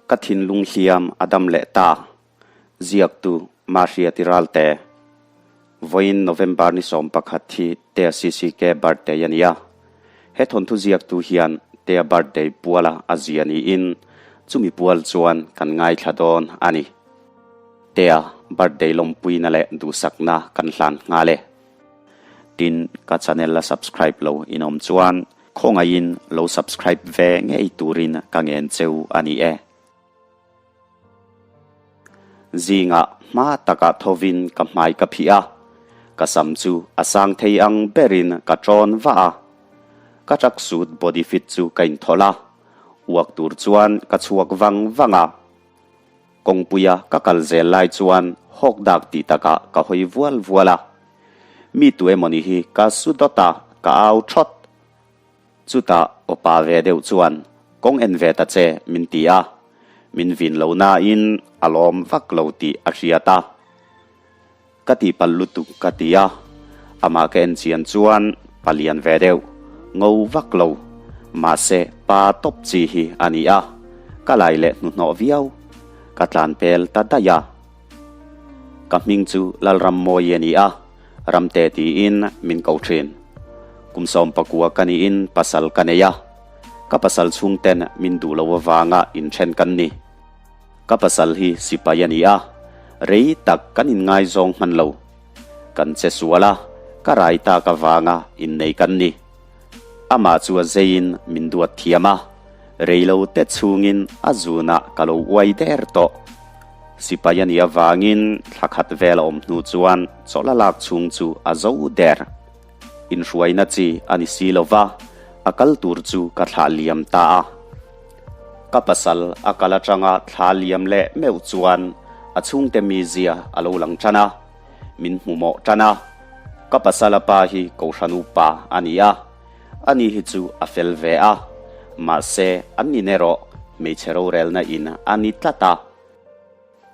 Ka thinlung hliam a dam leh ta. Ziaktu Mahriati Ralte. Vawiin November ni 11 hi Tea CCK birthday a ni a. He thawnthu ziaktu hian Tea birthday puala a zia niin chumi pual chuan kan ngaithla dawn a ni. Tea birthday lawmpuina leh duhsakna kan hlan nghal e. Tin, ka channel la subscribe lo in awm chuan khawngaihin lo subscribe ve ngei turin ka ngen cheu a ni e. Zingah hma takah thovin ka hmai ka phih a, ka sam chu a sang thei ang berin ka tawn vah a. Ka tracksuit body fit chu ka inthawlh a, uak tur chuan ka chhuak vang vang a. Kawngpuia ka kal zel lai chuan hawk dak tih takah ka hawi vual vual a. Mi tu emawni hi ka su dawt a, ka au thawt. Chutah awpa ve deuh chuan kawng en ve ta che min ti a, min vin lo nain a lawm vak lo tih a hriat a. Ka tihpalh lutuk ka ti a, amah ka en chian chuan pa lian ve deuh, ngo vak lo, mahse pa tawp chi hi a ni a, ka lai leh hnuhnawh viau, ka tlan pel ta daih a. Ka hming chu Lalrammawi a ni a, Ramte tiin min ko thin. Kum 19 ka niin pasal ka nei a, ka pasal chhungten min duh lo avanga inthen kan ni. Ka pasal hi sipai a ni a, rei tak kan inngaizawng hman lo. Kan che sual a, ka rai tak avanga innei kan ni. Amah chu a zeiin min duat thiam a, rei lo te chhungin a zunah ka lo uai der tawh. Sipai a nih avangin thla khat vel a awm hnu chuan chawlh a lak chhung chu a zo der. Inhruaina chi a ni si lo va, a kal tur chu ka thlah liam ta a. Ka pasal a kal atanga thla liam leh meuh chuan a chhungte mizia a lo lang tan a, min hmu mawh tan a. Ka pasal a pa hi Kohhran upa a ni a, ani hi chu a fel ve a, mahse an nin erawh hmeichhe rorelna in a ni tlat a.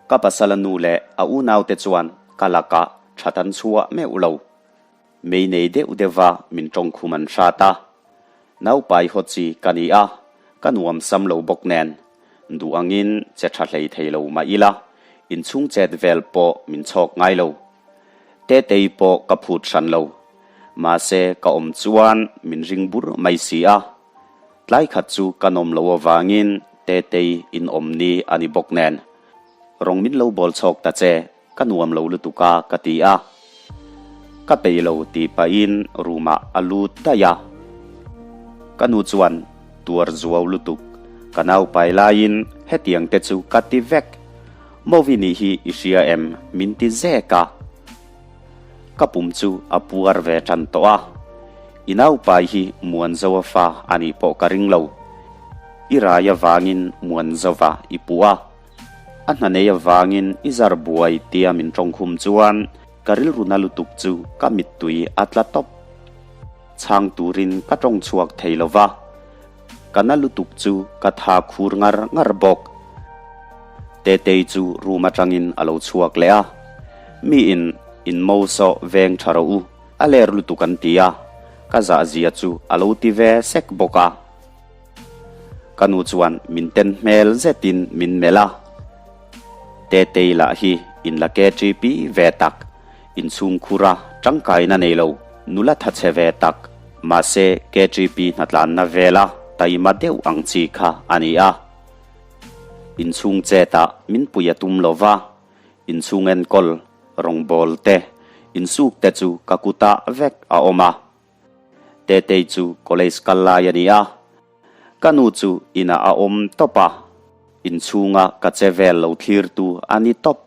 Ka pasal a nu leh a unaute chuan ka lakah that an chhuah meuh lo. Mei nei deuh deuha min tawngkhum an hrat a. Naupai haw chi ka ni a, ka nuam sam lo bawk nen. Duh angin che tha hlei thei lo mah ila, inchhung chet vel pawh min chhawk ngai lo. Tetei pawh ka phut hran lo. Mahse ka awm chuan min ring bur mai si a. Tlai khat chu ka nawm lo avangin Tetei in awm ni a ni bawk nen. Rawng min lo bawl chhawk ta che. Ka nuam lo lutuk a ka ti a. Ka peih lo tih pahin room ah a lut daih a. Ka nu chuan tuar zuau lutuk, ka naupai laiin hetiang te chu ka ti vek. Movi nih hi i hria em min ti zek a. Ka pum chu a puar ve tan tawh a. I naupai hi Muanzoa fa a nih pawh ka ring lo. I rai avangin Muanzova i puh a. A hna nei avangin i zar buai tia min tawngkhum chuan ka rilru na lutuk chu ka mittui a tla tawp. Chhang turin ka tawng chhuak thei lo va, ka na lutuk chu ka tha khur ngar ngar bawk. Tetei chu room atangin a lo chhuak leh a, Mi in in mo sawh veng tha rawh u, a ler lutuk an ti a, ka zahzia chu a lo ti ve sek bawk a. Ka nu chuan min ten hmel zetin min melh a, Tetei lah hi in la KTP ve tak, inchhungkhur a tangkaina nei lo, nula thatchhe ve tak, mahse KTP hnatlanna vela taima deuh ang chi kha a ni a. Inchhung chetah min pui a tum lo va, inchhung enkawl, rawngbawl te, insuk te chu ka kutah vek a awm a. Tetei chu college kal lai a ni a, ka nu chu inah a awm tawp a, inchhunga ka che vel lo thlirtu a ni tawp.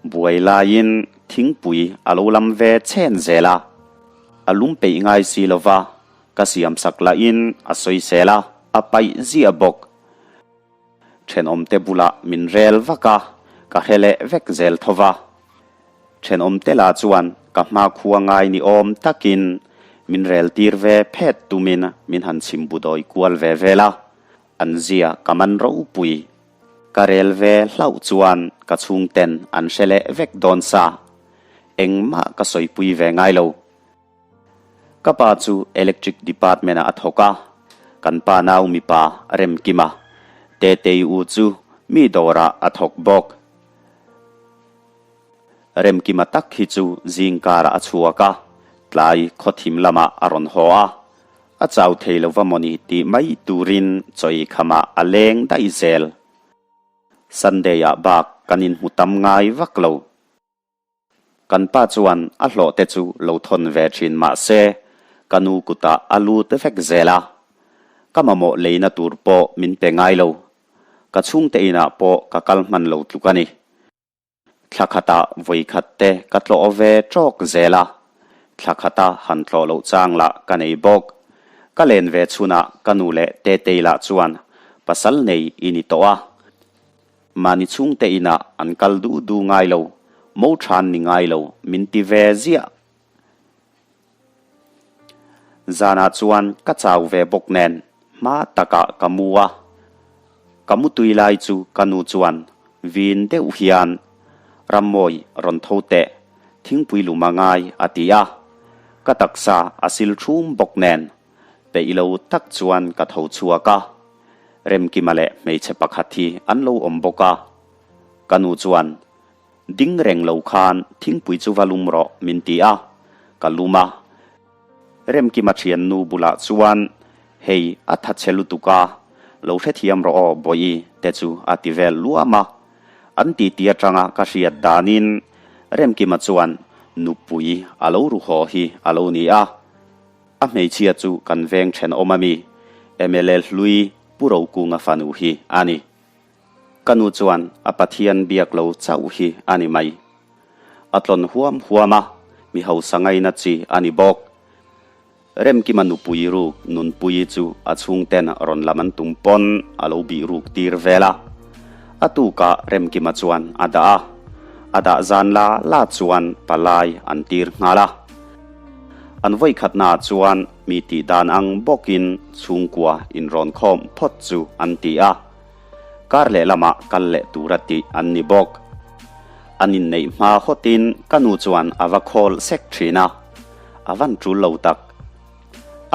Buai laiin thingpui a lo lam ve chhen zel a, a lum peih ngai si lo va, ka siamsak lahin a sawisel a, a paih ziah bawk. Thenawmte bulah min rel vak a, ka hre leh vek zel tho va. Thenawmte lah chuan ka hmakhua ngai ni awm takin min rel tir ve phet tumin min han chhim bu dawi kual ve vel a, an zia ka man ropui. Ka rel ve hlauh chuan ka chhungten an hre leh vek dawn sa. Engmah ka sawipui ve ngai lo. Ka pa chu Electric Department ah a thawk a, kan pa nau mipa Remkima. Tetei u chu mi dawrah a thawk bawk. Remkima tak hi chu zingkarah a chhuak a, tlai khawthim lamah a rawn haw a. A chau thei lo va mawni tih mai turin chawi khamah a leng daih zel. Sunday-ah bak kan inhmu tam ngai vak lo. Kan pa chuan a hlawh te chu lo thawn ve thin mah se, ka nu kutah a lut vek zel a. Ka mamawh leina tur pawh min pe ngai lo. Ka chhungte inah pawh ka kal hman lo tluk a ni. Thla khatah vawi khat te ka tlawh ve tawk zel a, thla khata han tlawh loh chang lah ka nei bawk. Ka len ve chhunah ka nu leh Tetei lah chuan pasal nei i ni tawh a, mahni chhungte inah an kal duh duh ngai lo, mo than ni ngai lo min ti ve ziah. Zanah chuan ka chau ve bawk nen hma takah ka mu a, ka mutui lai chu ka nu chuan vin deuh hian Rammawi rawn tho teh, thingpui lum a ngai a ti a, ka taksa a sil thum bawk nen peih lo tak chuan ka tho chhuak a, Remkima leh hmeichhe pakhat hi an lo awm bawk a, ka nu chuan Ding reng lo khan thingpui chu va lum rawh min ti a, ka lum a. Remkima thiannu bulah chuan hei a tha che lutuk a, lo hrethiam rawh aw Bawihi te chu a ti vel luam a. An titi atanga ka hriat danin Remkima chuan nupui a lo ru haw hi a lo ni a. A hmeichhia chu kan veng thenawm ami mla hlui Pu Rokunga fanu hi a ni. Ka nu chuan a Pathian biak lo chauh hi a ni mai. A tlawn huam huam a, mi hausa ngaina chi a ni bawk. Remkima nupui ruk Nunpuii chu a chhungten rawn lam an tum pawn a lo bih ruk tir vel a. A tukah Remkima chuan a dah a, a dah zan la la chuan palai an tir nghal a. An vawikhatnaah chuan mi tih dan ang bawkin chhungkua inrawn khawm phawt chu an ti a. Kar leh lamah kal leh tura tih an ni bawk. An inneih hma hawtin ka nu chuan a va khawl sek thin a, a van tul lo tak.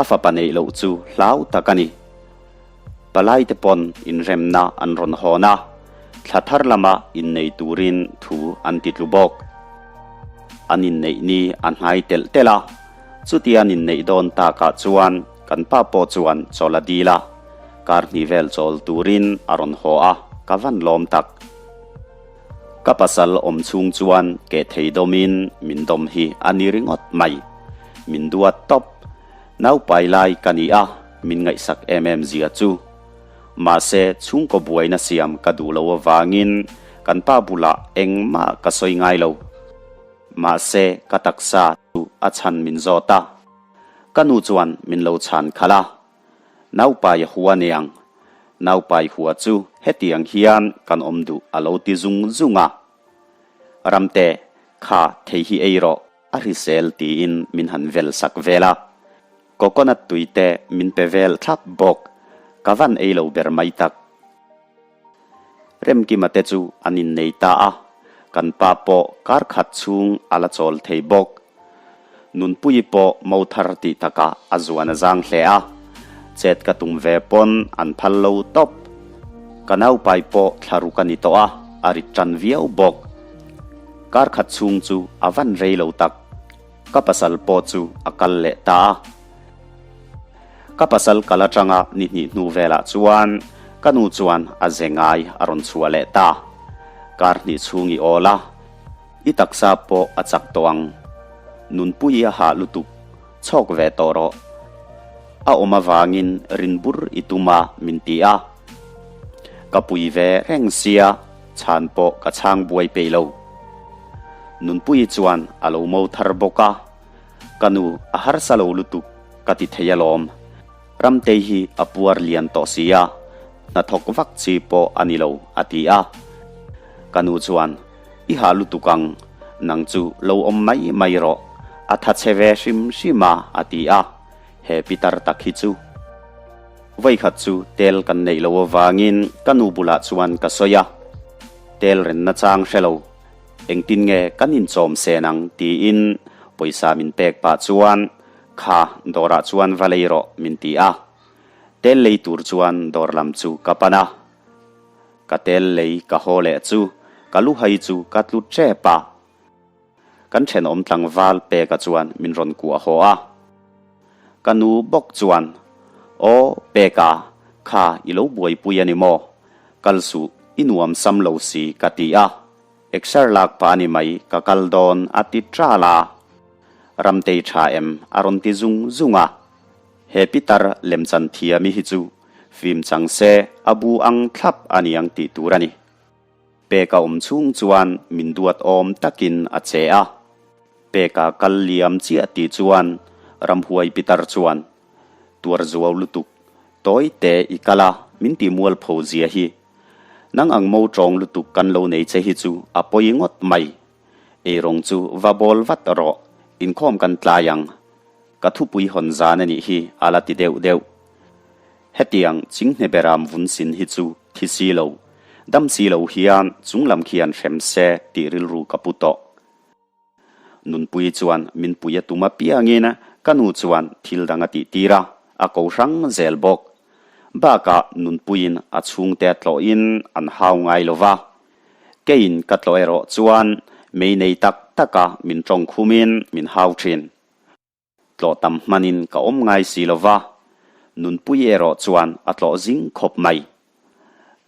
A fapa neih loh chu hlau tak a ni. Palai te pawn inremna an rawn hawn a, thla thar lama innei turin thu an ti tlu bawk. An inneih ni a hnai telh telh a, chutia an inneih dawn takah chuan Kan pa pawh chuan chawl a dil a, kar hnih vel chawl turin a rawn haw a, ka van lawm tak. Ka pasal awm chhung chuan keh thei dawmin min dawm hi a ni ringawt mai. Min duat tawp. Naupai lai ka ni a, min ngaihsak em em zia chu. Mahse, chhungkaw buaina siam ka duh lo avangin kan pa bulah engmah ka sawi ngai lo. Mahse, ka taksa chu a chhan min zawt a. Ka nu chuan min lo chhan khalh a, Naupai a hua niang, naupai hua chu hetiang hian kan awm duh a lo ti zung zung a. Ramte, kha thei hi ei rawh, a hrisel tiin min han vel sak vel a. Coconut tui te min pe vel thlap bawk, ka van ei lo ber mai tak. Remkima te chu an innei ta a, kan pa pawh kar khat chhung a la chawl thei bawk. Nunpuii pawh mo thar tih takah a zuan a zang hle a, chet ka tum ve pawn an phal lo tawp. Ka naupai pawh thla ruk a ni tawh a, a rit tan viau bawk. Kar khat chhung chu a van rei lo tak. Ka pasal pawh chu a kal leh ta a. Ka pasal kal atanga ni hnih hnu velah chuan ka nu chuan a ze ngai a rawn chhuah leh ta. Kar hnih chhung i awl a, i taksa pawh a chak tawh ang. Nunpui a hah lutuk, chhawk ve tawh rawh. A awm avangin rin bur i tum a min ti a. Ka pui ve reng sia, chhan pawh ka chhang buai peih lo. Nunpuii chuan a lo mo thar bawk a. Ka nu, a harsa lo lutuk ka ti thei alawm. Ramtei hi a puar lian tawh si a, hnathawk vak chi pawh a ni lo, a ti a. Ka nu chuan, I hah lutuk ang, nang chu lo awm mai mai rawh, a tha che ve hrim hrim a, a ti a. He pitar tak hi chu. Vawikhat chu tel kan neih loh avangin ka nu bulah chuan ka sawi a, tel renna chang hre lo. Engtin nge kan inchawm sen ang tiin pawisa min pek pah chuan kha dawrah chuan va lei rawh min ti a. Tel lei tur chuan dawr lam chu ka pan a. Ka tel lei ka haw leh chu ka luhai chu ka tlu tep a. Kan thenawm tlangval peka chuan min rawn kuah haw a. Ka nu bawk chuan, Aw Peka, kha i lo buaipui a ni maw? Kal suh, i nuam sam lo si ka ti a. Exer lak pah a ni mai, ka kal dawn a ti ṭal a. Ramtei ṭha em? a rawn ti zung zung a. He pitar lemchan thiami hi chu fim chang se a bu ang thlap a niang tih tur a ni. Peka awm chhung chuan min duat awm takin a che a. Peka kal liam chiah tih chuan ramhuai pitar chuan, Tuar zuau lutuk, tawi te i kal a, min ti mualpho zia hi. Nang ang mo tawng lutuk kan lo nei che hi chu a pawi ngawt mai. Eirawng chu va bawl vat rawh, inkhawm kan tlai ang. Ka thupui hawn zan a nih hi a la ti deuh deuh. Hetiang chinghne beram vun sin hi chu thi si lo, dam si lo hian chunglam khian hrem se tih rilru ka pu tawh. Nunpui chuan min pui a tum apiangin ka nu chuan thil dang a tih tir a, a ko hrang zel bawk. Bakah Nunpuiin a chhungte a tlawhin an hau ngai lo va. Keiin ka tlawh erawh chuan mei nei tak taka min tawng khumin min hau thin. Tlawh tam hmanin ka awm ngai si lo va, Nunpui erawh chuan a tlawh zing khawp mai.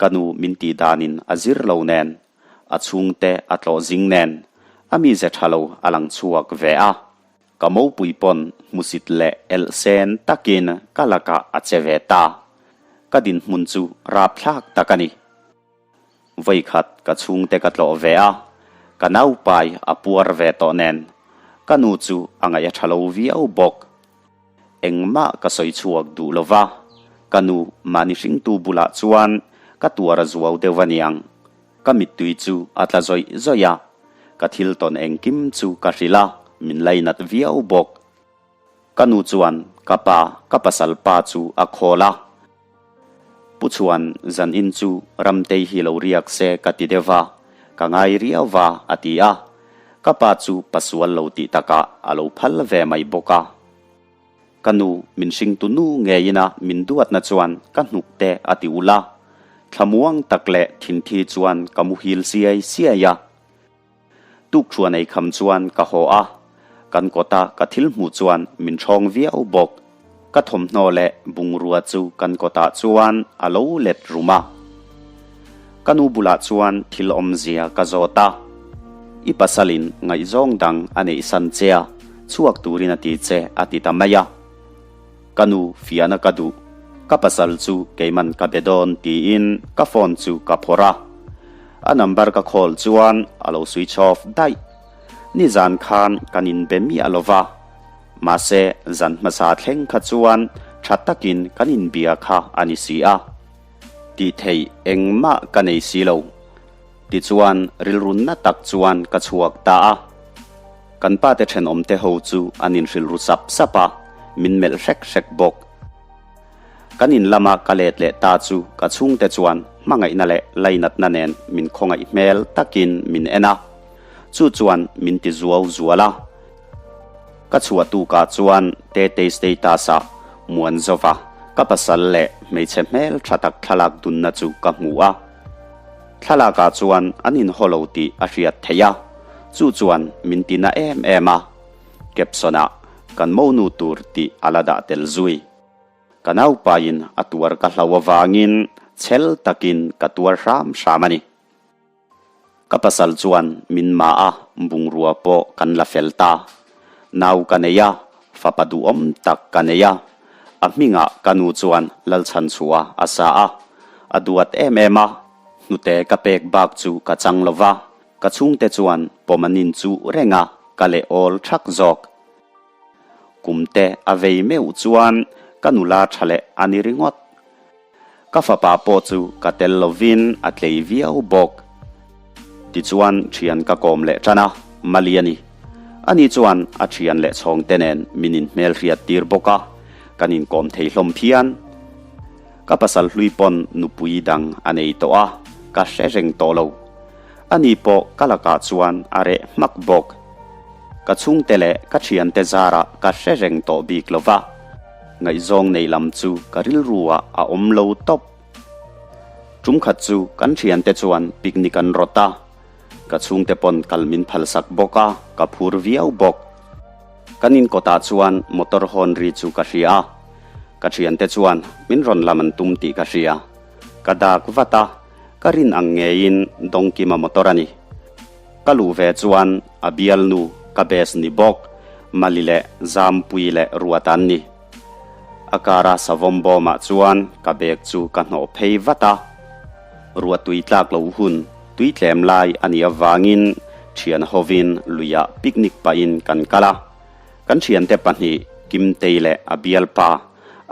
Ka nu min tih danin a zir lo nen, a chhungte a tlawh zing nen, a mize tha lo a lang chhuak ve a. Ka mopui pawn hmusit leh elh sen takin ka lakah a che ve ta. Ka dinhmun chu rapthlak tak a ni. Vawikhat ka chhungte ka tlawh ve a, ka naupai a puar ve tawh nen, ka nu chu a ngaih a tha lo viau bawk. Engmah ka sawi chhuak duh lo va, ka nu mahni hringtu bulah chuan ka tuar a zuau deuh a niang. Ka mittui chu a tla zawih zawih a, ka thil tawn engkim chu ka hrilh a, min lainat viau bawk. Ka nu chuan ka pa, ka pasal pa chu a khawl a. Pu chuan zan in chu Ramtei hi lo riak se ka ti deuh va, ka ngai riau va a ti a. Ka pa chu pasual lo tih takah a lo phal ve mai bawk a. Ka nu min hringtu nu ngeiin a min duatna chuan ka hnuk te a ti ulh a. Thlamuang tak leh thinthi chuan ka muhil siai siai a. Tukṭhuan ei kham chuan ka haw a, kan kawta ka thil hmuh chuan min ṭhawng viau bawk. Ka thawmhnaw leh bungrua chu kan kawtah chuan a lo let rum a. Ka nu bulah chuan thil awmzia ka zawt a, I pasalin ngaihzawng dang a neih san che a, chhuak turin a ti che a ti ta mai a. Ka nu fiahna ka duh, ka pasal chu keiman ka be dawn tiin ka phone chu ka phawrh a. A number ka call chuan a lo switch off daih. Nizan khan kan inbe miah lo va, mahse zan hmasa thleng kha chuan tha takin kan inbia kha a ni si a. Tih theih engmah ka nei si lo. Tichuan rilru na tak chuan ka chhuak ta a. Kan pa te thenawm te ho chu an inhrilh ru sap sap a, min melh hrek hrek bawk. Kan in lama ka let leh ta chu ka chhungte chuan hmangaihna leh lainatna nen min khawngaih hmel takin min en a, chu chuan min ti zuau zual a. Ka chhuah tukah chuan Tetei status-ah muan zova ka pasal leh hmeichhe hmel tha tak thlalak dunna chu ka hmu a. Thlalakah chuan an inhaw lo tih a hriat theih a, chu chuan min ti na em em a. Caption-ah kan monu tur tih a la dah tel zui. Ka naupaiin a tuar ka hlau avangin chhel takin ka tuar hram hram a ni. Ka pasal chuan min ma a, bungrua pawh kan la fel ta. Nau ka nei a, fapa duhawm tak ka nei a. A hmingah ka nu chuan Lalchhanchhuah a sa a, a duat em em a. Hnute ka pek bak chu ka chang lo va, ka chhungte chuan pawm an inchuh reng a, ka leh awl thak zawk. Kumte a vei meuh chuan ka nula tha leh a ni ringawt. Ka fapa pawh chu ka tel lovin a tlei viau bawk. Tichuan thian ka kawm leh tan a, Mali a ni. Ani chuan a thian leh chhawngte nen min inhmelhriat tir bawk a, kan inkawm thei hlawm phian. Ka pasal hlui pawn nupui dang a nei tawh a, ka hre reng tawh lo. Ani pawh ka lakah chuan a reh hmak bawk. Ka chhungte leh ka thiante zarah ka hre reng tawh bik lo va, ngaihzawng nei lam chu ka rilru ah a awm lo tawp. Tum khat chu kan thiante chuan picnic an rawt a, ka chhungte pawn kal min phalsak bawk a, ka phur viau bawk. Kan inkawtah chuan motor hawn ri chu ka hria a, ka thiante chuan min rawn lam an tum tih ka hria. Ka dak vat a, ka rin ang ngeiin Dawngkima motor a ni. Ka luh ve chuan a bialnu ka best ni bawk, Mali leh Zampuii leh Ruata an ni. A kara savawm bawmah chuan ka bag chu ka hnawh phei vat a. Ruah tui tlak loh hun tui tlem lai a nih avangin thian hovin luiah picnic pahin kan kal a. Kan thiante pahnih Kimtei leh a bialpa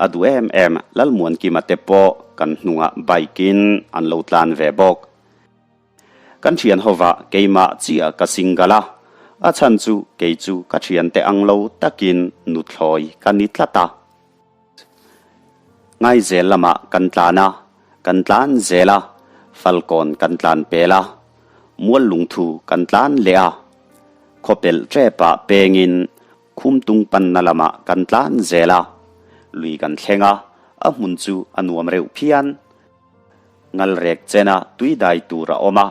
a duh em em Lalmuankima te pawh kan hnungah bike in an lo tlan ve bawk. Kan thian hovah keimah chiah ka single a, a chhan chu kei chu ka thiante ang lo takin nuthlawi ka ni tlat a. Ngaizel lamah kan tlan a, kan tlan zel a, Falkawn kan tlan pel a, Mual lungthu kan tlan leh a, khawpelh tepah pengin Khumtung panna lamah kan tlan zel a, lui kan thleng a, a hmun chu a nuam reuh phian. Ngalrek chena tui dai tur a awm a,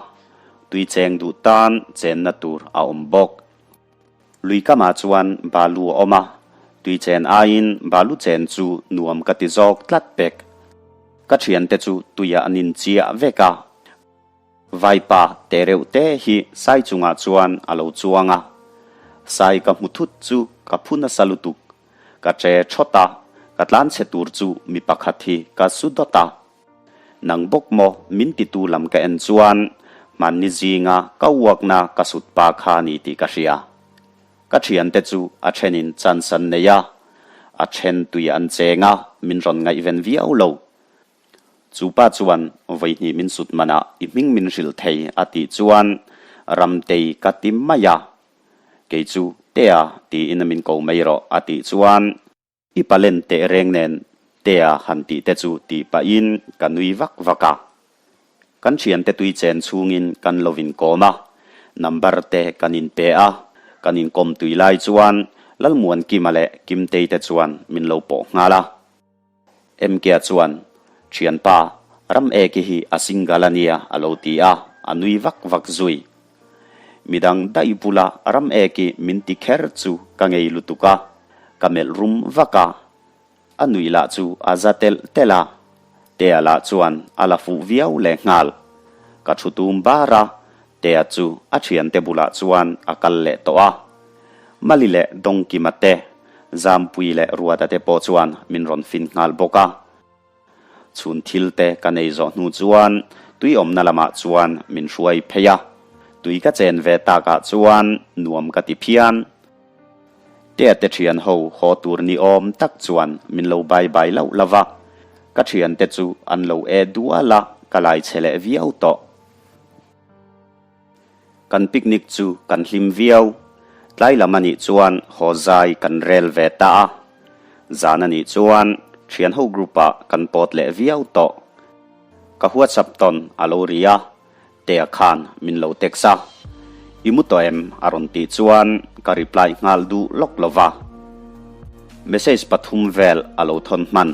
tui cheng duh tan chenna tur a awm bawk. Lui kamah chuan balu a awm a, tui chen aiin balu chen chu nuam ka ti zawk tlat pek. Ka thiante chu tuiah an inchiah vek a. Vaipa te reuh te hi sai chungah chuan a lo chuang a, sai ka hmu thut chu ka phu nasa lutuk. Ka che thawt a, ka tlan chhe tur chu mi pakhat hi ka su dawt a. Nang bawk maw min titu lam ka en chuan hmanni zinga ka uakna ka sut pa kha ni tih ka hria. Ka thiante chu a thenin chance an nei a, a then tui an cheng a, min rawn ngaihven viau lo. Chu pa chuan vawihnih min sut manah i hming min hrilh thei a tih chuan Ramtei ka ti mai a. Kei chu Tea tiin min ko mai rawh a tih chuan i palen teh reng nen Tea han tih te chu tih pahin ka nui vak vak a. Kan thiante tui chen chhungin kan lo inkawm a, number te kan inpe a, kan inkawm tui lai chuan Lalmuankima leh Kimtei te chuan min lo pawh nghal a. MK-a chuan, Thianpa, ram eki hi a single a nia a lo ti a, a nui vak vak zui. Midang daih bula ram eki min ti kher chu ka ngei lutuk a, ka melh rum vak a. A nuih lah chu a za telh telh a, Tea lah chuan a la fuh viau lehnghal. Ka thu tum bar a, Tea chu a thiante bulah chuan a kal leh tawh a. Mali leh Dawngkima te, Zampui leh Ruata te pawh chuan min rawn fin nghal bawk a. Chhun thil te ka nei zawh hnu chuan tui awmna lamah chuan min hruai phei a. Tui ka chen ve takah chuan nuam ka ti phian. Tea te thian ho haw tur ni awm tak chuan min lo bai bai lauh lo va. Ka thiante chu an lo e dual a, ka lai chhe leh viau tawh. Kan picnic chu kan hlim viau. Tlai lam a nih chuan haw zai kan rel ve ta a. Zan a nih chuan thian ho group ah kan pawt leh viau tawh. Ka WhatsApp tawn a lo ri a, Tea khan min lo text a. I mu tawh em? a rawn tih chuan ka reply nghal duh lawk lo va. Message pathum vel a lo thawn hman.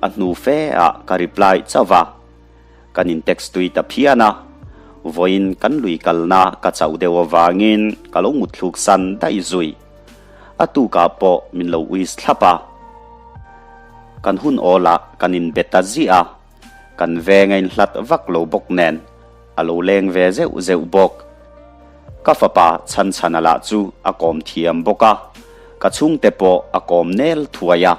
A hnu fe ah ka reply chauh va. Kan in text tui ta phian a, vawiin kan lui kalna ka chauh deuh avangin ka lo mutthluk san daih zui. A tukah pawh min lo uis thlap a. Kan hun awlah kan in be ta ziah a, kan veng a inhlat vak lo bawk nen a lo leng ve zeuh zeuh bawk. Ka fapa Chhanchhana lah chu a kawm thiam bawk a, ka chhungte pawh a kawm nel thuai a.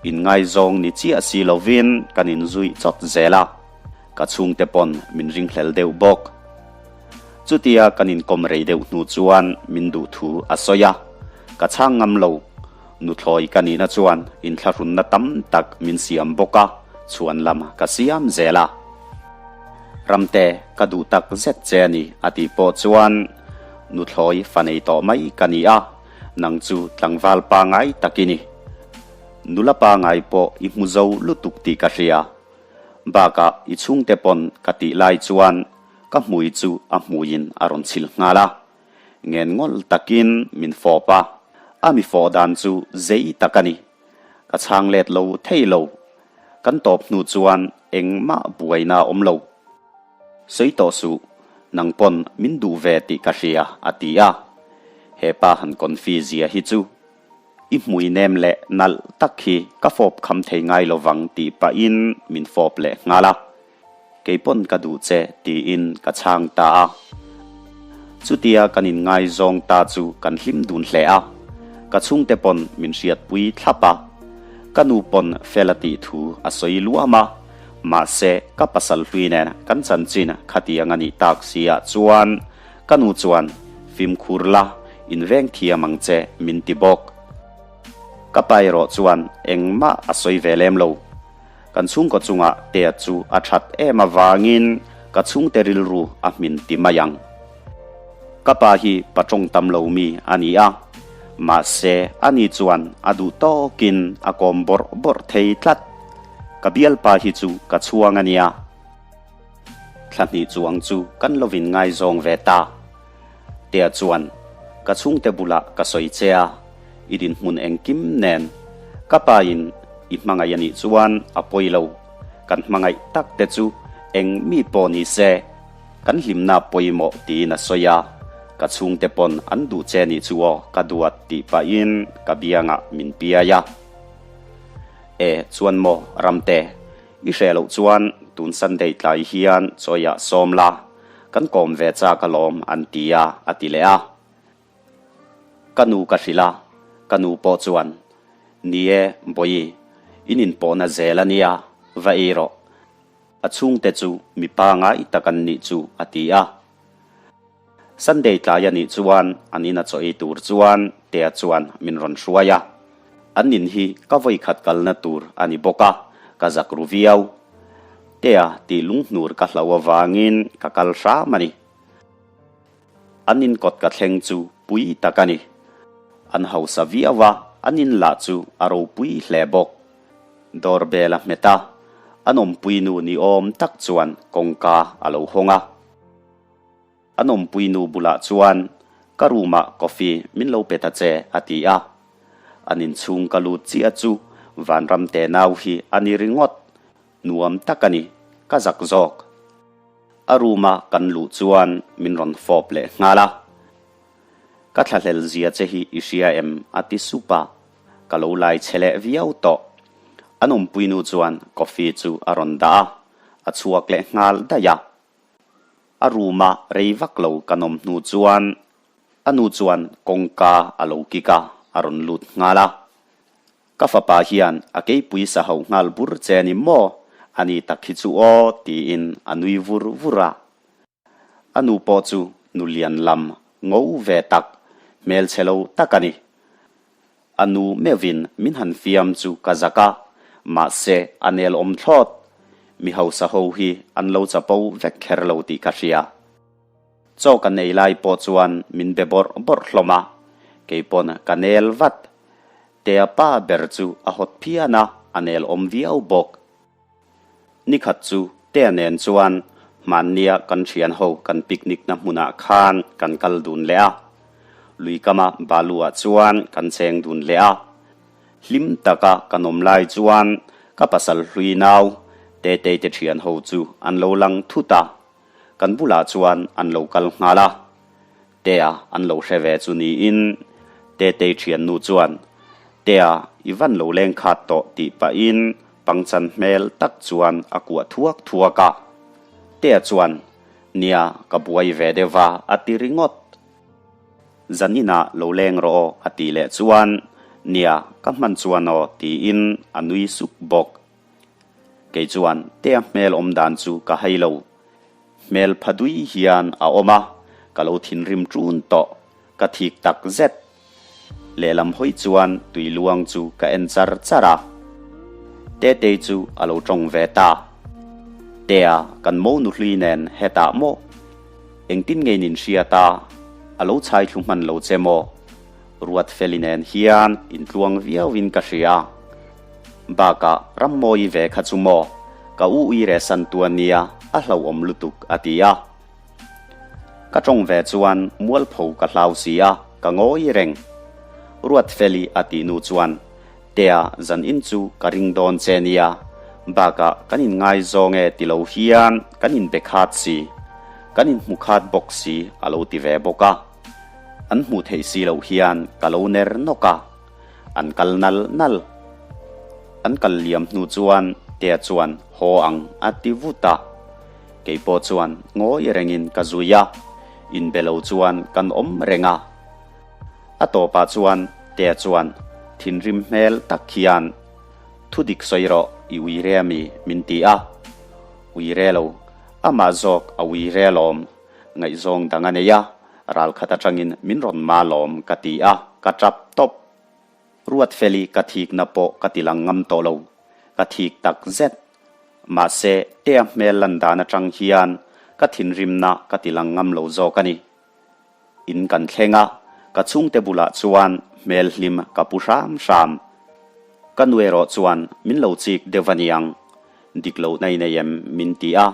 Inngaizawng ni chiah si lovin kan inzuih chawt zel a, ka chhungte pawn min ringhlel deuh bawk. Chutia kan inkawm rei deuh hnu chuan min duh thu a sawi a, ka chhang ngam lo. Nuthlawi ka nihna chuan inthlahrunna tam tak min siam bawk a, chhuan lam ka siam zel a. Ramte, ka duh tak zet che a ni a tih pawh chuan nuthlawi fa nei tawh mai ka ni a, Nang chu tlangval pangai tak i ni. Nula pangai pawh i hmu zo lutuk tih ka hria. Bakah i chhungte pawn ka tih lai chuan ka hmui chu a hmuiin a rawn chhil nghal a. Ngen ngawlh takin min fawp a, a mi fawh dan chu zei tak a ni. Ka chhang let lo thei lo. Kan tawp hnu chuan. engmah buaina a awm lo. Sawi tawh suh, nang pawn min duh ve tih ka hria, a ti a. He pa han confi zia hi chu i hmui nem leh nalh tak hi ka fawp kham thei ngai lo vang tih pahin min fawp leh nghal a. Kei pawn ka duh che tiin ka chhang ta a. Chutia kan inngaizawng ta chu kan hlim dun hle a. Ka chhungte pawn min hriatpui thlap a. Ka nu pawn fel a tih thu a sawi luam a. Mahse ka pasal hlui nen kan chanchin khatiang a nih tak si ah chuan ka nu chuan fimkhur la inveng thiam ang che min ti bawk. Ka pa erawh chuan engmah a sawi ve lem lo. Kan chhungkaw chungah tea chu a that em avangin ka chhungte rilru a hmin ti mai ang. Ka pa hi pa tawng tam lo mi a ni a, mahse ani chuan a duh tawkin a kawm bawrh bawrh thei tlat. Ka bialpa hi chu ka chhuang a nia. Thla hnih chuang chu kan lovin ngaizawng ve ta. Tea chuan ka chhungte bulah ka sawi che a, i dinhmun engkim nen ka pa in i hmangaih a nih chuan a pawi lo, kan hmangaih tak te chu eng mi pawh ni se kan hlimna pawimawh tiin a sawi a, ka chhungte pawn an duh che nih chu aw ka duat tih pahin ka biangah min piai a. E chuan maw Ramte, i hreh loh chuan tun Sunday tlai hian chawiah sawm la, kan kawm ve chak alawm an ti a, a ti leh a. Ka nu ka hrilh a, ka nu pawh chuan, Ni e, Bawihi, in inpawhna zel a nia, va ei rawh. A chhungte chu mi pangai tak an nih chu, a ti a. Sunday tlai a nih chuan an ina chaw ei tur chuan Tea chuan min rawn hruai a. An in hi ka vawi khat kalna tur a ni bawk a, ka zak ru viau. Tea tih lunghnur ka hlau avangin ka kal hram a ni. An in kawt ka thleng chu pui tak a ni. An hausa viau a, an in lah chu a ropui hle bawk. Door bell a hmet a, an awmpui nu ni awm tak chuan kawngka a lo hawng a. An awmpui nu bulah chuan, Ka room ah coffee min lo pe ta che, a ti a. An inchhung ka lut chiah chu Vanram te nau hi a ni ringawt. Nuam tak a ni, ka zak zawk. A room a kan luh chuan min rawn fawp leh nghal a. Ka thlahlel zia che hi i hria em? a ti sup a. Ka lo lai che leh viau tawh. An awmpui nu chuan coffee chu a rawn dah a, a chhuak leh nghal daih a. A room a rei vak lo kan awm hnu chuan a nu chuan kawngka a lo kik a, a rawn lut nghal a. Ka fapa hian a keipui sa ho nghal bur che ni maw? A ni tak hi chu aw tiin a nui vur vur a. A nu pawh chu nu lian lam ngo ve tak, hmelchhe lo tak a ni. A nu meuhin min han fiam chu ka zak a, mahse a nel awm thlawt. Mi hausa ho hi an lo chapo vek kher lo tih ka hria. Chaw kan ei lai pawh chuan min be bawrh bawrh hlawm a, keipawn ka nel vat. Tea pa ber chu a hawt phian a, a nel awm viau bawk. Nikhat chu Tea nen chuan hmannia kan thian ho kan picnic na hmunah khan kan kal dun leh a. Lui kama balu ah chuan kan cheng dun leh a. Hlim taka kan awm lai chuan ka pasal hlui nau Tetei te thian ho chu an lo lang thut a. Kan bulah chuan an lo kal nghal a. Tea an lo hre ve chu niin Tetei thiannu chuan Tea i van lo leng khat tawh tih pahin pangchan hmel tak chuan a kuah thuak thuak a. Tea chuan Nia ka buai ve deuh a a ti ringawt. Zan inah lo leng rawh aw a tih leh chuan Nia ka hman chuan aw tiin a nui suk bawk. Kei chuan Tea hmel awm dan chu ka hai lo. Hmel pha dui hian a awm a, ka lo thinrim ṭun tawh, ka thik tak zet. Lehlam hawi chuan tui luang chu ka en char char a. Tetei chu a lo ṭawng ve ta. Tea, kan mo nuhlui nen hetah maw? Engtin nge nin hriat a, a lo chhai thlu hman lo che maw? Ruatfeli nen hian intluang viauin ka hria. Bakah Rammawi ve kha chu maw, ka u ui reh san tu a nia, a hlauhawm lutuk a ti a. Ka tawng ve chuan mualpho ka hlau si a, ka ngawi reng. Ruatfeli a tih nu chuan, Tea zan in chu ka ring dawn che nia, Bakah kan inngaizawng e ti lo hian kan inbe khat si, kan inhmu khat bawk si a lo ti ve bawk a. An hmuh theih si loh hian ka lo ner nawk a, an kal nal nal. An kal liam hnu chuan Tea chuan haw ang a ti vut a. Kei pawh chuan ngawi rengin ka zui a, inbe lo chuan kan awm reng a. A tawpah chuan Tea chuan thinrim hmel tak hian, Thu dik sawi rawh, i ui re ami? min ti a. Ui re lo, amah zawk a ui re alawm. Ngaihzawng dang a nei a, ralkhat atangin min rawn ma lawm ka ti a, ka tap tawp. Ruatfeli ka thikna pawh ka ti lang ngam tawh lo, ka thik tak zet. Mahse, Tea hmel lan dan atang hian ka thinrimna ka ti lang ngam lo zawk a ni. In kan thleng a, ka chhungte bulah chuan hmel hlim ka pu hram hram. Ka nu erawh chuan min lo chik deuh a niang, dik loh na i nei em min ti a,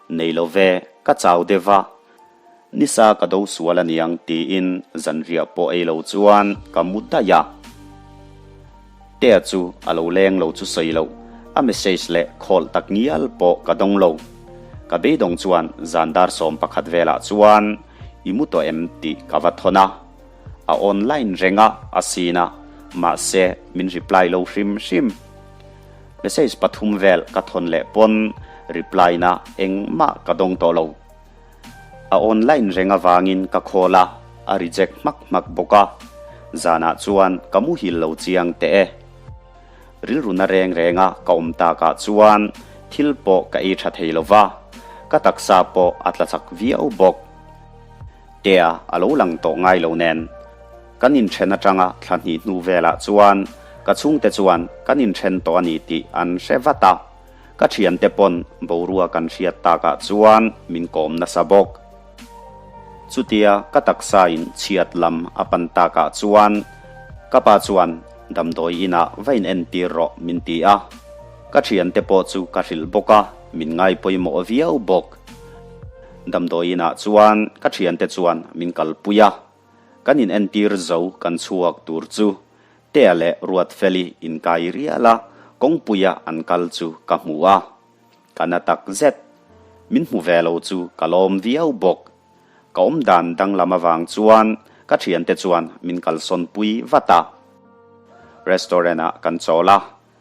Nei lo ve, ka chau deuh a, nisa ka do sual a niang tiin zanriah pawh ei lo chuan ka mu daih a. Tea chu a lo leng lo chu sawi loh, a message leh khawlh tak ngial pawh ka dawng lo. Ka beidawng chuan zan dar 11 velah chuan i mu tawh em tih ka va thawn a. A online reng a, a sin a, mahse min reply lo hrim hrim. Message pathum vel ka thawn leh pawn reply na engmah ka dawng tawh lo. A online reng avangin ka call a, a reject hmak hmak bawk a. Zanah chuan ka muhil lo chiang teh e. Rilru na reng renga ka awm takah chuan thil pawh ka ei tha thei lo va, ka taksa pawh a tla chak viau bawk. Tea a lo lang tawh ngai lo nen. Kan inthen atanga thla hnih hnu velah chuan ka chhungte chuan kan inthen tawh a ni tih an hre vat a, ka thiante pawn boruak an hriat takah chuan min kawm nasa bawk. Chutia ka taksa in chhiat lam a pan takah chuan ka pa chuan damdawi inah va in entir rawh min ti a, ka thiante pawh chu ka hrilh bawk a, min ngai pawimawh viau bawk. Damdawi inah chuan ka thiante chuan min kalpui a. Kan in entir zo kan chhuak tur chu Tea leh Ruatfeli inkai rial a, kawngpuia an kal chu ka hmu a. Ka na tak zet. Min hmu ve lo chu ka lawm viau bawk. Ka awmdan danglam avang chuan ka thiante chuan min kalsawn pui vat a. Restaurant ah kan chawl a,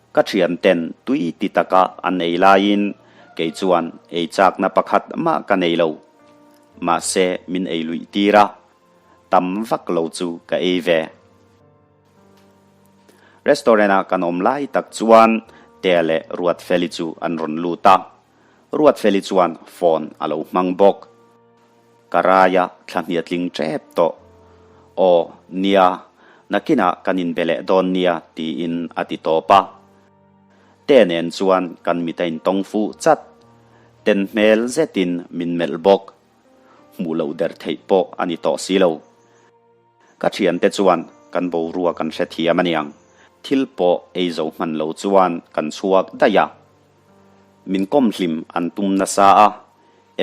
ka thianten tui ti taka an ei laiin kei chuan ei chakna pakhat mah ka nei lo. Mahse min ei luih tir a, tam vak lo chu ka ei ve. Restaurant a kan awm lai tak chuan Tea leh Ruatfeli chu an rawn lut a, Ruatfeli chuan phone a lo hmang bawk. Ka raia thla hnia tling tep tawh. Aw, nia, nakinah kan inbe leh dawn nia tiin a ti tawp a. Tea nen chuan kan mit a intawng fuh chat. Ten hmel zetin min melh bawk. Hmuh loh der theih pawh a ni tawh si lo. Ka thiante chuan kan boruak kan hrethiam aniang. Thil pawh ei zo hman lo chuan kan chhuak daih a. Min kawm hlim an tum nasa a,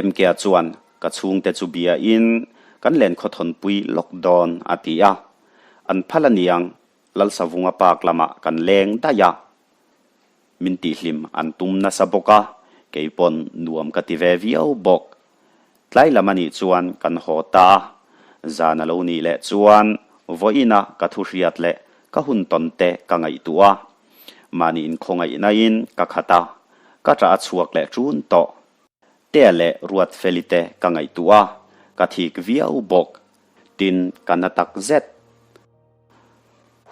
MK-a chuan ka chhungte chu biain kan lenkhawthawnpui lawk dawn a ti a. An phal aniang Lalsavunga Park lamah kan leng daih a. Min tihhlim an tum nasa bawk a, kei pawn nuam ka ti ve viau bawk. Tlai lam a nih chuan kan haw ta a, zan a lo nih leh chuan vawiina ka thu hriat leh ka hun tawn te ka ngaihtuah a. Mahni inkhawngaihnain ka khat a, ka ṭah a chhuak leh ṭun tawh. Tea leh Ruatfeli te ka ngaihtuah a, ka thik viau bawk. Tin, ka na tak zet.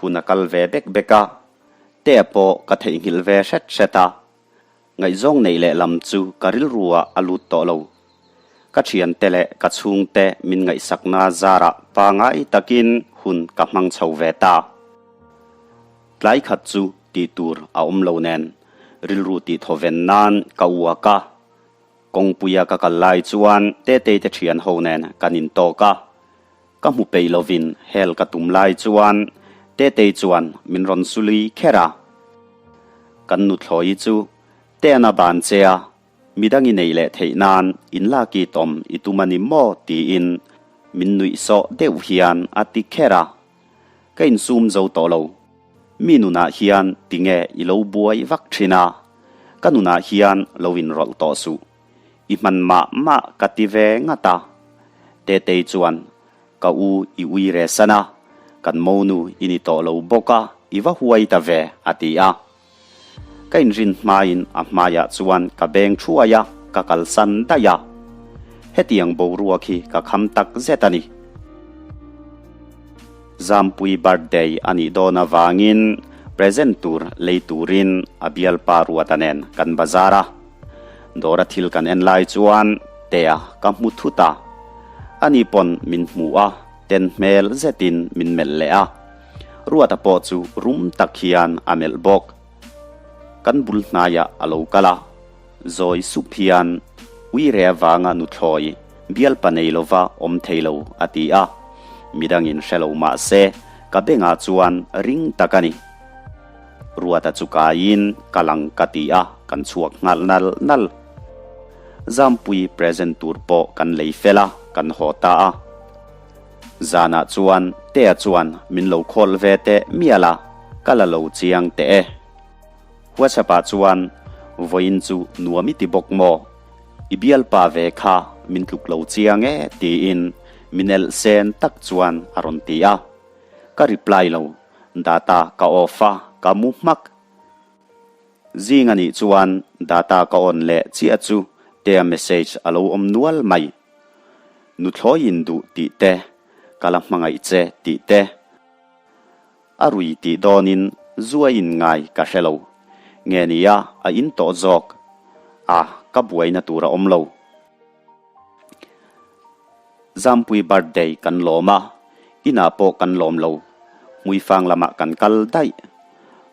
Hun a kal ve bek bek a, Tea pawh ka theihnghilh ve hret hret a. Ngaihzawng neih leh lam chu ka rilru ah a lut tawh lo. Ka thiante leh ka chhungte min ngaihsakna zarah pangai takin hun ka hmang chho ve ta. Tlai khat chu tih tur a awm lo nen rilru tih thawven nan ka uak a. Kawngpuia ka kal lai chuan Tetei te thian ho nen kan intawk a. Ka hmu peih lovin hel ka tum lai chuan Tetei chuan min rawn sului kher a. Kan nuthlawi chu Tena ban che a, midang i neih leh theih nan inlak i tawm i tum a ni maw tiin min nuih sawh deuh hian a ti kher a. Ka insum zo tawh lo. Mi nunah hian tinge i lo buai vak thin a? Ka nunah hian lo inrawlh tawh suh. I hman mah mah ka ti ve ngat a. Tetei chuan, Ka u i ui re san a, kan monu i ni tawh lo bawk a, i va huai ta ve, a ti a. Ka inrin hmain a hmaiah chuan ka beng thuai a, ka kalsan daih a. Hetiang boruak hi ka kham tak zet a ni. Zampui birthday a nih dawn avangin present tur lei turin a bialpa Ruata nen kan bazar a. Dawra thil kan en lai chuan Tea ka hmu thut a. Ani pawn min hmu a, ten hmel zetin min melh leh a. Ruata pawh chu rum tak hian a melh bawk. Kan bul hnaiah a lo kal a. Zawi sup hian Uire avanga nuthlawi bialpa nei lova awm thei lo a ti a, midangin hre lo mah se ka bengah chuan ring tak a ni. Ruata chu kaiin ka lang ka ti a, kan chhuak nghal nal nal. Zampui present tur pawh kan lei fel a, kan haw ta a. Zanah chuan Tea chuan min lo khawl ve teh mial a, ka la lo chiang teh e. WhatsApp ah chuan vawiin chu nuam i ti bawk maw? I bialpa ve kha min tluk lo chiang e tiin min elh sen tak chuan a rawn ti a. Ka reply lo, data ka off a, ka mu hmak. Zing a nih chuan data ka on leh chiah chu tea message a lo awm nual mai. Nuthlawi in duh tih te, ka la hmangaih che tih te. A rui tih dawnin zu a in ngai ka hre lo. Nge nia a in tawh zawk a ka buaina tur a awm lo. Zampui birthday kan lawm a, inah pawh kan lawm lo. Hmuifang lamah kan kal daih.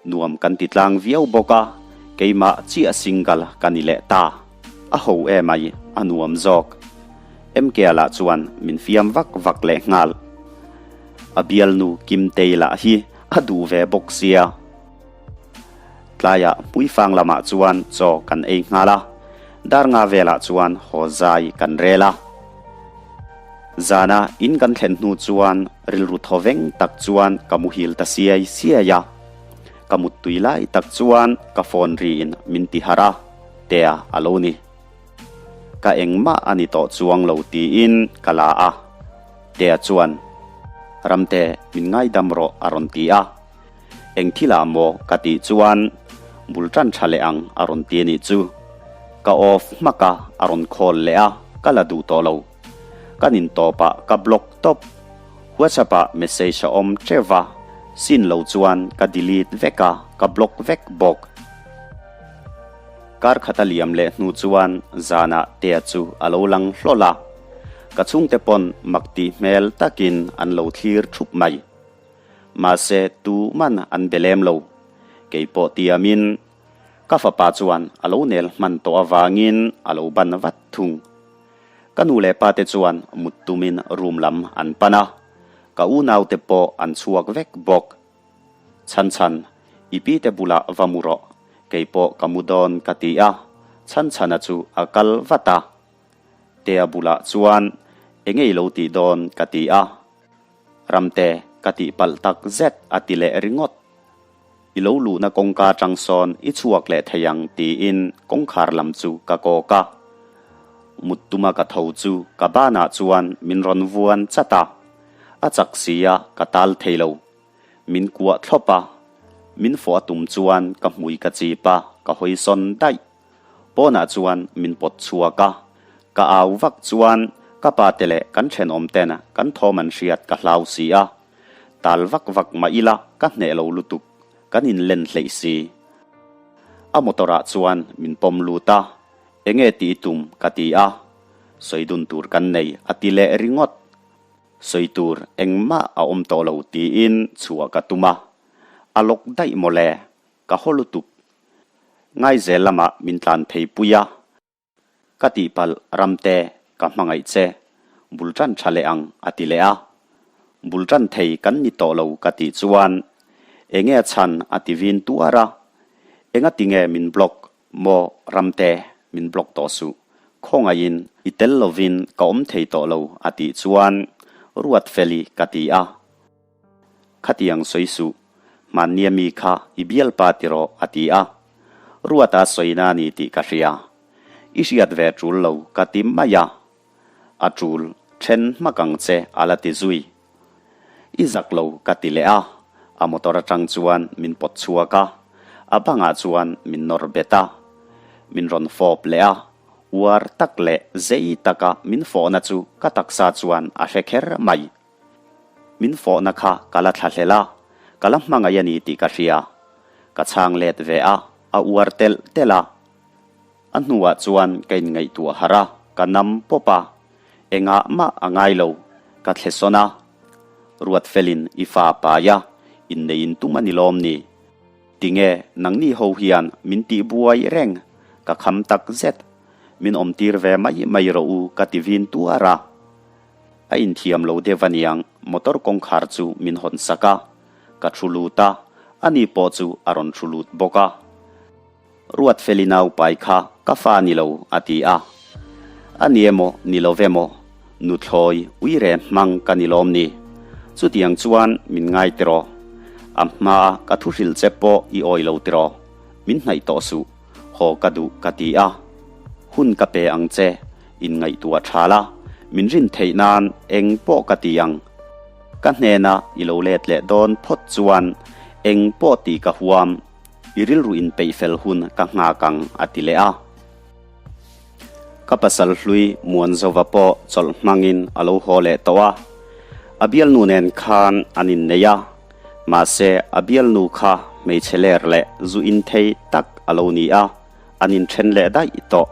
Nuam kan ti tlang viau bawk a, keimah chiah single ka ni leh ta. A ho emai, a nuam zawk. MK lah chuan min fiam vak vak leh nghal. A bialnu Kimtei lah hi a duh ve bawk sia. Tlaiah Hmuifang lamah chuan chaw kan ei nghal a, dar nga velah chuan haw zai kan rel a. Zana in kan thlen hnu chuan rilru thaw veng tak chuan ka muhil ta siai siai a. Ka muttui lai tak chuan ka phone riin min ti harh a, Tea a lo ni. Ka engmah a ni tawh chuang lo tiin ka la a. Tea chuan, Ramte, min ngaidam rawh a rawn ti a. Eng thilah maw ka tih chuan bul tan tha leh ang a rawn ti a nih chu. Ka off hmak a, a rawn call leh a, ka la duh tawh lo. Kan intawpah ka block tawp. WhatsApp ah message a awm teuh va, sin lo chuan ka delete vek a, ka block vek bawk. Kar khat a liam leh hnu chuan zanah Tea chu a lo lang hlawl a, ka chhungte pawn mak tih hmel takin an lo thlir thup mai. Mahse tu man an be lem lo. Kei pawh tiamin ka fapa chuan a lo nel hman tawh avangin a lo ban vat thung. Ka nu leh pa te chuan mut tumin room lam an pan a, ka unaute pawh an chhuak vek bawk. Chhan chhan, i pi te bulah va mu rawh, kei pawh ka mu dawn ka ti a, chhan chhana chu a kal vat a. Tea bulah chuan enge i lo tih dawn ka ti a, Ramte ka tih palh tak zet a ti leh ringawt. I lo luhna kawngka atang sawn i chhuak leh thei ang tiin kawngkhar lam chu ka kawk a. Mut tuma ka tho chu ka banah chuan min rawn vuan chat a, a chak si a ka tal thei lo. Min kuah thlawp a, min fawh a tum chuan ka hmui ka chip a, ka hawi sawn daih. Pawnah chuan min pawt chhuak a, ka au vak chuan ka pa te leh kan thenawm ten kan thawm an hriat ka hlau si a. Tal vak vak mah ila ka hneh lo lutuk, kan inlen hleih si. A motor ah chuan min pawm lut a, enge tih i tum ka ti a, sawi dun tur kan nei a ti leh ringawt. Sawi tur engmah a awm tawh lo tiin chhuah ka tum a, a lawk daih mawle, ka haw lutuk. Ngaizel lamah min tlan phei pui a, ka tihpalh Ramte ka hmangaih che, bul tan tha leh ang a ti leh a. Bul tan thei kan ni tawh lo ka tih chuan enge a chhan a ti vin tuar a, enga tinge min block Maw Ramte, min block tawh suh. Khawngaihin i tel lovin ka awm thei tawh lo a tih chuan Ruatfeli ka ti a. Khatiang sawi suh, hmannia mi kha i bialpa ti rawh a ti a. Ruata sawina a ni tih ka hria. I hriat ve tul lo ka ti mai a. A tul then hmak ang che a la ti zui. I zak lo ka ti leh a, a motor atang chuan min pawt chhuak a, a bangah chuan min nawr bet a. Min rawn fawp leh a, uar tak leh zei taka min fawhna chu ka taksa chuan a hre kher mai. Min fawhna kha ka la thla hlel a, ka la hmangaih a ni tih ka hria. Ka chhang let ve a, a uar telh telh a. A hnuah chuan ka inngaihtuah harh a, ka nam pawp a. Engah mah a ngai lo, ka thle sawn a. Ruatfelin i fa pai a, inneiin tum a ni lawm ni? Tinge nangni ho hian min tih buai reng, ka kham tak zet. Min awmtir ve mai mai rawh u ka ti vin tuar a. A inthiam lo deuh aniang, motor kawngkhar chu min hawn sak a, ka thu lut a, ani pawh chu a rawn thu lut bawk a. Ruatfeli naupai kha ka fa ni lo a ti a. A ni emaw ni lo ve maw, nuthlawi uire hmang ka ni lawm ni? Chutiang chuan min ngai tiraw? A hmaa ka thu hrilh che pawh i awi lo tiraw? Min hnaih tawh suh. Haw ka duh ka ti a. Hun ka pe ang che, inngaihtuah tha la, min rin theih nan eng pawh ka ti ang. Ka hnena i lo let leh dawn phawt chuan eng pawh tih ka huam, i rilru inpeih fel hun ka nghak ang a ti leh a. Ka pasal hlui Muanzova pawh chawlh hmangin a lo haw leh tawh a, a bialnu nen khan an innei a, mahse a bialnu kha hmeichhe ler leh zu in thei tak a lo ni a, an inthen leh daih tawh.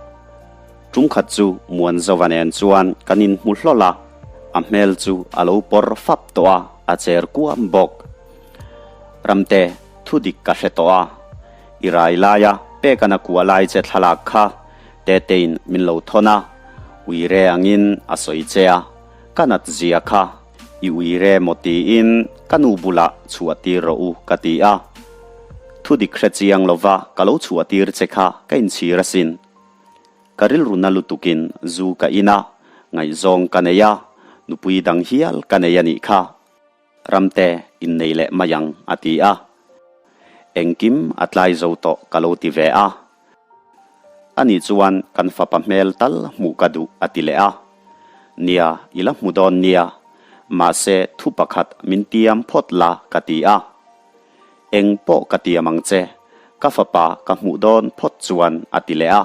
Tum khat chu Muanzova nen chuan kan inhmu hlawl a, a hmel chu a lo pawr fap tawh a, a cher kuam bawk. Ramte, thu dik ka hre tawh a. I rai laia pekana kuah lai che thlalak kha Tetein min lo thawn a, uire angin a sawi che a, ka nat zia kha i uire maw tiin ka nu bulah chhuah tir rawh u ka ti a. Thu dik hre chiang lova ka lo chhuah tir che kha ka inchhir asin. Ka rilru na lutukin zu ka in a, ngaihzawng ka nei a, nupui dang hial ka nei a nih kha. Ramte innei leh mai ang a ti a. Engkim a tlai zo tawh ka lo ti ve a. Ani chuan kan fapa hmel tal hmuh ka duh a ti leh a. Nia, i la hmu dawn nia, mahse thu pakhat min tiam phawt la ka ti a. Eng pawh ka tiam ang che, ka fapa ka hmuh dawn phawt chuan a ti leh a.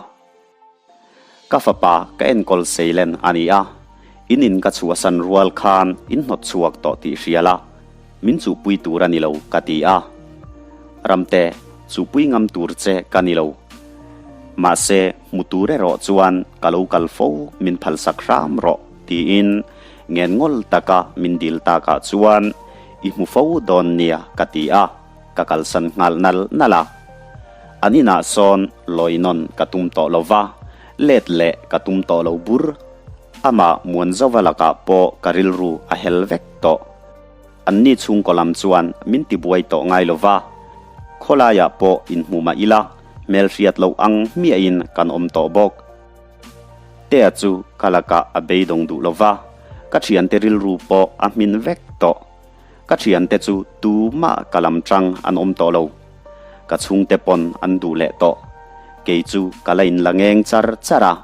Ka fapa ka enkawl seilen a ni a, in in ka chhuahsan rual khan in hnawt chhuak tawh tih hria la, min chuhpui tur a ni lo ka ti a. Ramte, chuhpui ngam tur che ka ni lo. Mahse, hmu tur erawh chuan ka lo kal fo min phalsak hram rawh tiin ngenngol taka min dil takah chuan i hmu fo dawn nia ka ti a. Ka kalsan nghal nal nal a. An inah sawn lawi nawn ka tum tawh lo va, let leh ka tum tawh lo bur. Amah Muanzova lakah pawh ka rilru a hel vek tawh. Anni chhungkaw lam chuan min tibuai tawh ngai lo va, khawlaiah pawh inhmu mah ila hmelhriat loh ang hmiahin kan awm tawh bawk. Tea chu ka lakah a beidawng duh lo va, ka thiante rilru pawh a hmin vek tawh. Ka thiante chu tumah ka lam tang an awm tawh lo. Ka chhungte pawn an duh leh tawh. Kei chu ka la inla ngeng char char a.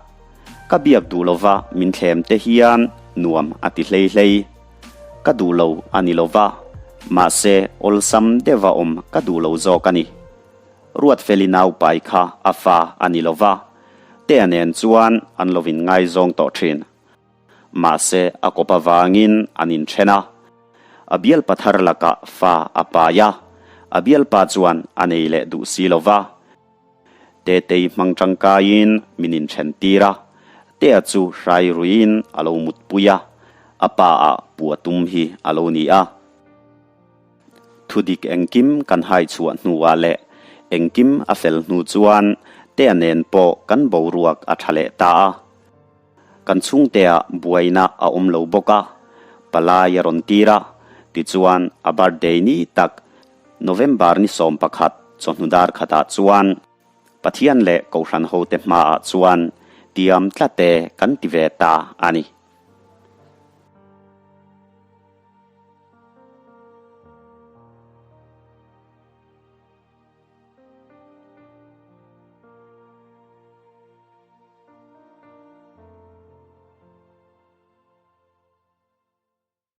Ka biak duh lova min thlem te hian nuam a ti hlei hlei. Ka duh lo a ni lova, mahse awlsam deuha awm ka duh lo zawk a ni. Ruatfeli naupai kha a fa a ni lova, Tea nen chuan an lo inngaizawng tawh thin. Mahse, a kawp avangin an inthen a. A bialpa thar lakah fa a pai a, a bialpa chuan a nei leh duh si lo va. Tetei hmang tangkaiin min inthen tir a, Tea chu hrai ruiin a lo mutpui a, a pa ah pua tum hi a lo ni a. Thudik engkim kan hai chhuah hnuah leh engkim a fel hnu chuan Tea nen pawh kan boruak a tha leh ta a. Kan chhungteah buaina a awm lo bawk a, palai a rawn tir a, tichuan a birthday ni tak November ni 11 chawhnu dar khatah chuan Pathian leh Kohhran hote hmaah chuan tiam tlate kan ti ve ta a ni.